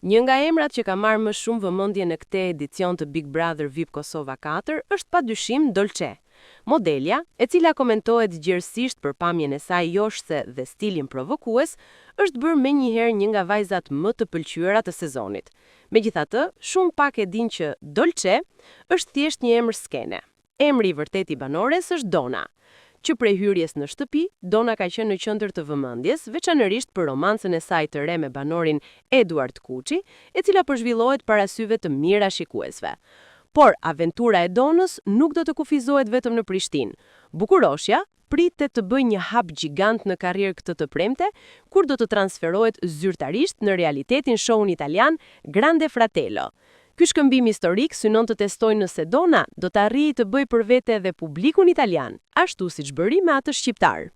Një nga emrat që ka marrë më shumë vëmendje në këtë edicion të Big Brother VIP Kosova 4 është padyshim Dolce. Modelja, e cila komentohet gjerësisht për pamjen e saj joshëse dhe stilin provokues, është bërë menjëherë një nga vajzat më të pëlqyera të sezonit. Megjithatë, shumë pak e dinë që Dolce është thjesht një emër skene. Emri i vërtetë i banores është Dona. Që prej hyrjes në shtëpi, Dona ka qenë në qendër të vëmendjes, veçanërisht për romancën e saj të re me banorin Eduard Kuçi, e cila po zhvillohet para syve të mijëra shikuesve. Por, aventura e Donës nuk do të kufizohet vetëm në Prishtinë. Bukuroshja pritet të bëjë një hap gjigant në karrierë këtë të premte, kur do të transferohet zyrtarisht në realitetin show-n italian Grande Fratello. Ky shkëmbim historik synon të testojë nëse Dona do të arrijë të bëjë për vete edhe publikun italian, ashtu siç bëri me atë shqiptar.